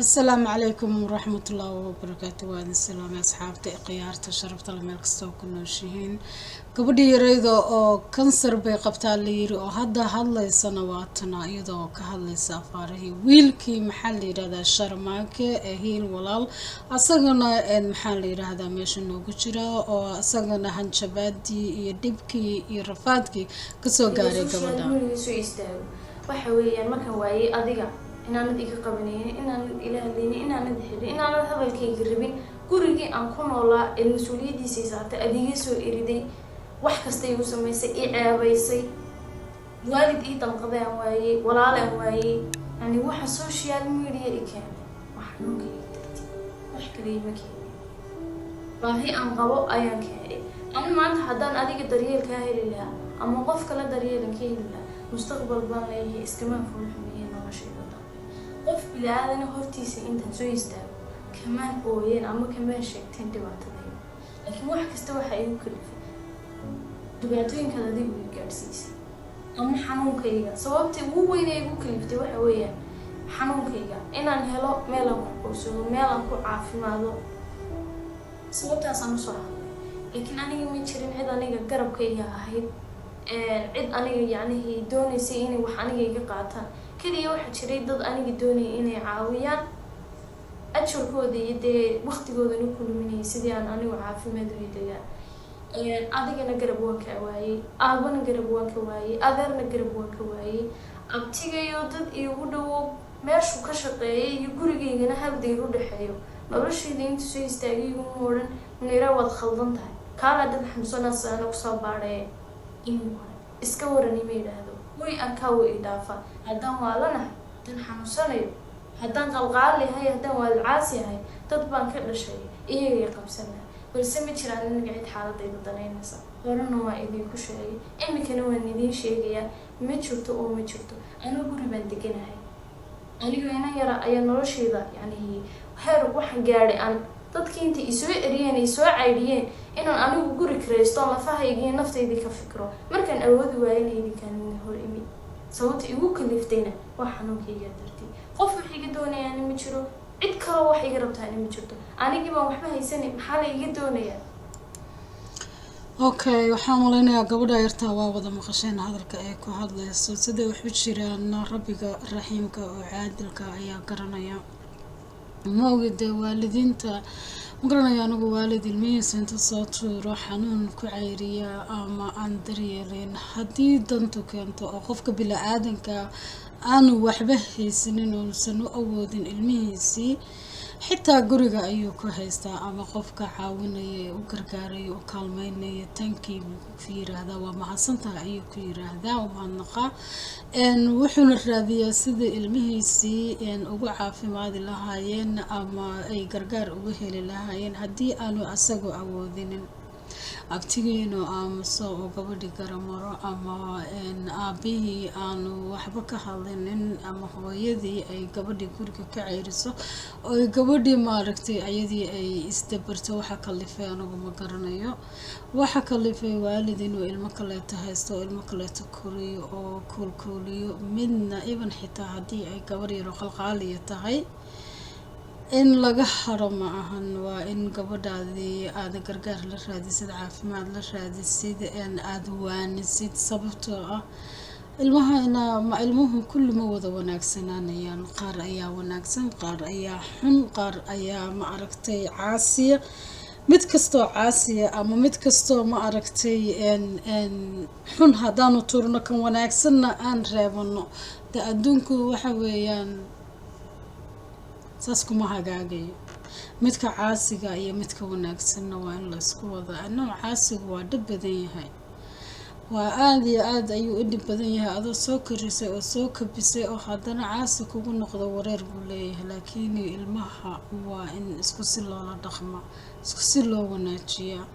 Asalaamu calaykum waraxmatullaahi wabarakaatu. Waa idin salaamay, asxaabta khiyaarta sharafta le, meel kasta oo ku nooshihiin. Gabadhii yarayda oo kansar bay qabtaa la yiri oo hadda hadlaysana waa tana, iyadoo ka hadlaysa afaarihii wiilkii, maxaa la yidhahdaa, Sharmaake ee Hiil Walaal. Asagana, maxaa la yidhaahdaa, meesha noogu jira oo asagana hanjabaadii iyo dhibkii iyo rafaadkii kasoo gaaray gabadha. Guriga soo istaago waxa weeyaan, markaan waayey adiga inaanad iga qabanaynin, inaanad ila hadlaynin, inaanad xidhin, inaanad hadalkayga rabin, gurigii aan ku noolaa ee mas-uuliyaddiisay saartay adiga soo eriday, wax kasta igu samaysay, i ceebaysay, waalid ii damqaday aan waayey, walaal aan waayey. Yani waxa social media i keenay wax xanuunkayga darti, wax kale ima keenin. Baahi aan qabo ayaan keenay. Ani maanta haddaan adiga daryeel kaa heli lahaa ama qof kale daryeelan ka heli lahaa, mustaqbal baan leeyahay, iskamaan foolxumeeyeen noloshayda dambe. Qof bini-aadana hortiisa intaan soo istaago kamaan ooyeen ama kamaan sheegteen dhibaatadayda, laakiin wax kasta waxa igu kalifay dhibaatooyinkaad adigu i gaadhsiisay ama xanuunkayga. Sababta ugu weyn ee igu kaliftay waxa weeyaan xanuunkayga, inaan helo meel aan ku qursado, meel aan ku caafimaado. Sababtaasaan usoo hadlay, laakiin aniga ma jirin cid aniga garabkayga ahayd, cid aniga yacnihii doonaysay inay wax aniga iga qaataan. Keliya waxaa jiray dad aniga doonayay inay caawiyaan, ajarkooda iyo dee waqtigoodana ku luminayay sidii aan anigu caafimaad u heli lahaa. Adigana garab waan ka waayey, aabana garab waan ka waayey, adeerna garab waan ka waayey, abtigayo dad iigu dhawo meeshuu ka shaqeeyay iyo gurigaygana hal dayr u dhexeeyo noloshayda inta soo istaagay iguma odhan, "Munira, waad khaldan tahay, kaala dad xanuunsanaasana kusoo baadhaye." Inuu iska waran ima yidhaahdo, way arkaa, way i dhaafaa. Haddaan waalanahay, haddaan xanuunsanayo, haddaan qalqaal yahay, haddaan waalcaas yahay, dad baan ka dhashay, iyagay qabsanaa, balse ma jiraan aniga cid xaaladayda danaynaysa. Horena waa idinku sheegay, imikana waan idiin sheegayaa, ma jirto oo ma jirto. Anigu guri baan deganahay, anigoo ina yara ayaa noloshayda yani heer waxaan gaadhay aan dadkii intay isoo eriyeen, ay soo caydhiyeen, inaan anigu guri kiraysto, lafahayga iyo naftaydii ka fikro. Markaan awoodi waayana idinkaan hor imid. Sababta igu kaliftayna waa xanuunkayga dartii. Qof wax iga doonayaana ma jiro, cid kaloo wax iga rabtaana ma jirto. Anigii baan waxba haysanay, maxaa la iga doonayaa? Okay, waxaan malaynayaa gabadha yartaa waa wada maqasheen hadalka ay ku hadlayso. Siday wax u jiraan Rabbiga raxiimka oo caadilka ayaa garanaya. Ma ogi dee, waalidiinta ma garanaya anigu. Waalid ilmihiisa inta soo tuuro xanuun ku cayriya ama aan daryeelin, haddii dantu keento oo qofka bini-aadanka aanu waxba haysanin uusan u awoodin ilmihiisii, xitaa guriga ayuu ku haystaa ama qofka caawinaya ee u gargaaraya, u kaalmeynaya, tankii buu ku yiraahdaa, waa mahadsantahay ayuu ku yiraahdaa, u mahadnaqaa. Wuxuuna raadiyaa sidai ilmihiisii ugu caafimaadi lahaayeen ama ay gargaar uga heli lahaayeen haddii aanu asagu awoodinin. Abtigii inuu aamuso oo gabadhi garamaro ama aabihii aanu waxba ka hadlinin ama hooyadii ay gabadhii guriga ka ceyriso oo ay gabadhii, maaragtay, ayadii ay isdabarto, waxa kalifay anigu ma garanayo. Waxa kalifay waalid inuu ilmo kaleeto haysto oo ilmo kaleeto koriyo oo koolkooliyo, midna even xitaa haddii ay gabar yaro qalqaaliya tahay, in laga haro ma ahan. Waa in gabadhaadii aada gargaar la raadisid, caafimaad la raadisid, aada waanisid, sababtoo ah ilmaha ma ilmuhu kulli ma wada wanaagsanaanayaan. Qaar ayaa wanaagsan, qaar ayaa xun, qaar ayaa, ma aragtay, caasiya. Mid kastoo caasiya ama mid kastoo, ma aragtay, xun haddaanu turno, kan wanaagsanna aan reebano, de adduunku waxa weeyaan saas kuma hagaagayo. Midka caasiga iyo midka wanaagsanna waa in la isku wada ano. Caasigu waa dhib badan yahay, waa aada iyo aada ayuu u dhib badan yahay. Adoo soo korisay oo soo kabisay oo haddana caasi kugu noqdo, wareer buu leeyahay. Laakiin ilmaha waa in isku si loola dhaqma, isku si loo wanaajiyaa,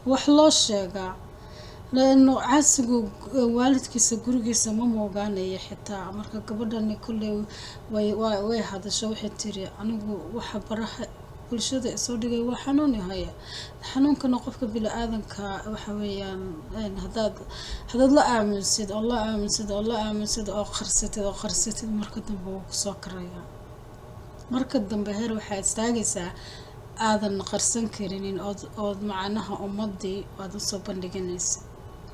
wax loo sheegaa, laano caasigu waalidkiisa gurigiisa ma moogaanayo xitaa. Marka gabadhani kolley way hadasho, waxay tiri, "Anigu waxa baraha bulshada isoo dhigay waa xanuun haya." Xanuunkana qofka bini-aadanka waxa weeyaan hadaad la aaminsid oo la aaminsid oo la aaminsid oo qarsatid oo qarsatid, marka dambe wuu kusoo karayaa. Marka dambe heer waxaa istaagaysaa aadan qarsan karinin ood macnaha ummadii aada usoo bandhiganaysa.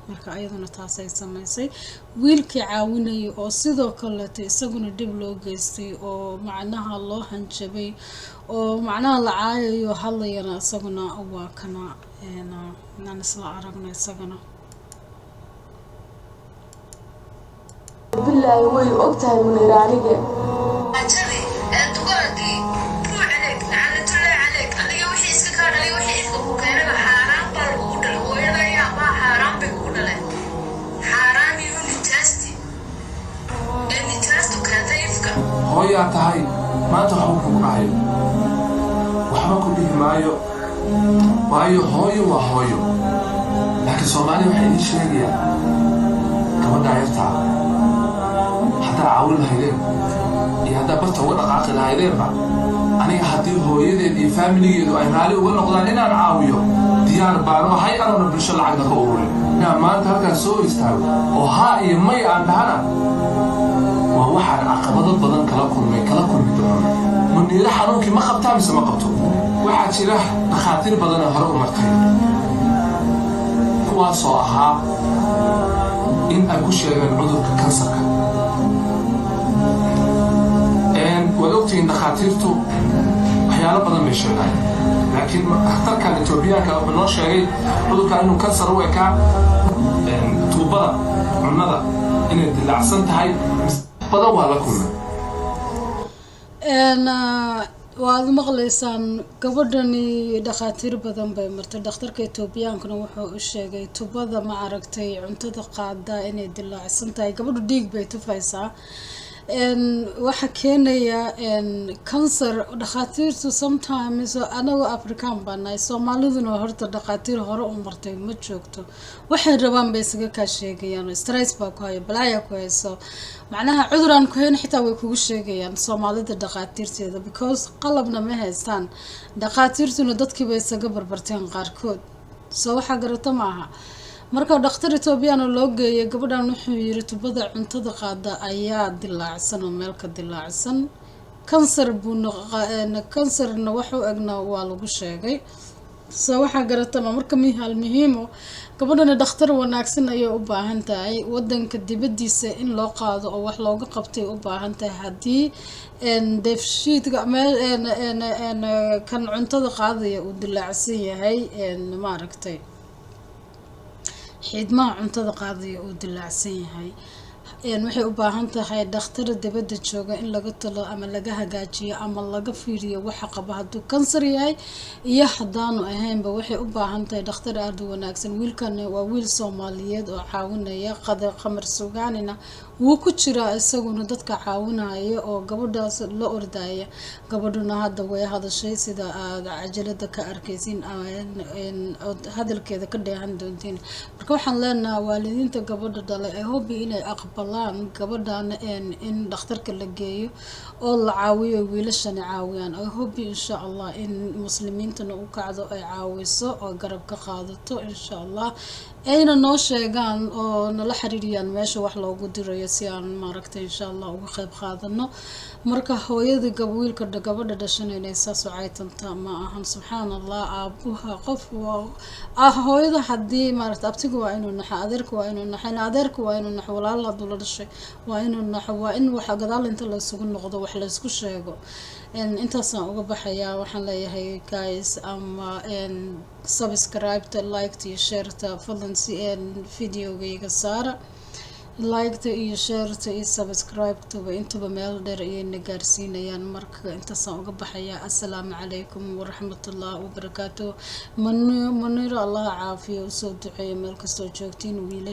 Marka ayaduna taasay samaysay. Wiilkii caawinayay oo sidoo kaleeto isaguna dhib loo geystay oo macnaha loo hanjabay oo macnaha la caayayo hadlayana, isaguna waa kana inaan isla aragno isagana. Bilaahi, way og tahay Muniir anige. Ajali dugaagii ruu caleyk, lacnatullahi caleyk. Adiga wixii iska kaa dhalay, wixii ifka ku keenaba xaaraan baa lagugu dhalay. Hooyada iyo aabbaha xaaraan bay kugu dhaleen, xaaraan iyo nijaasti ee nijaastu keentay ifka. Hooyaa tahay, maanta waxba kugu dhahayo, waxba ku dhihi maayo, waayo hooyo waa hooyo. Laakiin Soomaaliya waxaa idiin sheegayaa, gabadhaa yartaa haddaa caawin lahaydeen iyo haddaa barta uga dhaqaaqi lahaydeenba, aniga haddii hooyadeed iyo faamiligeedu ay raalli uga noqdaan inaan caawiyo, diyaar baanu ahay, anoona bulsho lacagna ka ururin. Inaan maanta halkaas soo istaago oo haa iyo may aan dhahana waa waxaan caqabado badan kala kulmay, kala kulmi doono. Muniiro xanuunkii ma qabtaa mise ma qabto? Waxaa jira dhakhaatiir badan ee hore u martay, kuwaasoo ahaa in ay ku sheegeen cudurka kansarka. Waad ogtihiin, dhakhaatiirtu waxyaalo badan bay sheegaan, laakiin dhakhtarkan Etoobiyaanka wuxuu noo sheegay cudurkan inuu kansar u ekaa, tuubada cunnada inay dilaacsan tahay badan waa la kulmay. Waad maqlaysaan, gabadhani dhakhaatiir badan bay martay. Dhakhtarka Etoobiyaankuna wuxuu u sheegay tubada, ma aragtay, cuntada qaada inay dilaacsan tahay. Gabadhu dhiig bay tufaysaa. Waxa keenaya kansar. Dhakhaatiirtu sometimes, anagoo African baa nahay, Soomaaliduna horta dhakhaatiir hore u martay ma joogto. Waxay rabaan bay isaga kaa sheegayaan. Stress baa ku hayo, balaaya ku hayso, macnaha cudur aan ku hayn xitaa way kugu sheegayaan Soomaalida dhakhaatiirteeda, because qalabna ma haystaan. Dhakhaatiirtuna dadkiiba isaga barbarteen qaarkood, soo waxaa garata maaha. Marka dhakhtar Etoobiyana loo geeyay gabadhan, wuxuu yiri tubada cuntada qaada ayaa dilaacsan oo meel ka dilaacsan, kansar buuna, kansarna wax u egna waa lagu sheegay. So waxaa garatama, marka mihaal muhiimo, gabadhani dhakhtar wanaagsan ayay u baahan tahay. Wadanka dibadiisa in loo qaado oo wax looga qabtay u baahan tahay. Haddii dheefshiidka meel kan cuntada qaadaya uu dilaacsan yahay, maaragtay, xiidmaha cuntada qaadaya uu dilaacsan yahay, waxay u baahan tahay dhakhtar dibadda jooga in laga talo ama laga hagaajiyo ama laga fiiriyo waxa qaba, hadduu kansar yahay iyo haddaanu ahaynba. Waxay u baahan tahay dhakhtar aada u wanaagsan. Wiilkan waa wiil Soomaaliyeed oo caawinaya. Qamar Sugaanina wuu ku jiraa isaguna dadka caawinaya oo gabadhaas la ordaya. Gabadhuna hadda way hadashay, sida aada cajalada ka arkaysiin ood hadalkeeda ka dheehan doontiin. Marka waxaan leenahay waalidiinta gabadha dhalay ay hobi inay aqbalaan gabadhan in dhakhtarka la geeyo oo la caawiyo, wiilashana caawiyaan. Ay hobi insha Allah in muslimiintana u kacdo, ay caawiso oo garab ka qaadato insha Allah, ayna noo sheegaan oo nala xiriiriyaan meesha wax loogu dirayo, si aan, maaragtay, insha Allah uga qayb qaadano. Marka hooyada wiilka gabadha dhashana inay saas u caytanta ma ahan. Subxaan Allah, aabuha qof ah, hooyada haddii, maaragta, abtiga waa inuu naxo, adeerka waa inuu naxo, adeerka waa inuu naxo, walaal hadduu la dhashay waa inuu naxo. Waa in wax gadaal inta laysugu noqdo wax laysku sheego. Intaasaan uga baxayaa. Waxaan leeyahay guys, ama subscribe-ta, like-ta iyo share-ta fadlan si videogayga saara. Like-ta iyo share-ta iyo subscribe-taba intaba meel dheer ayayna gaarsiinayaan. Marka intaasaan uga baxayaa. Assalaamu calaykum waraxmatullah wabarakaatu. Muniro Allaha caafiyo, usoo duceeya meel kastoo joogtiin wiilasha.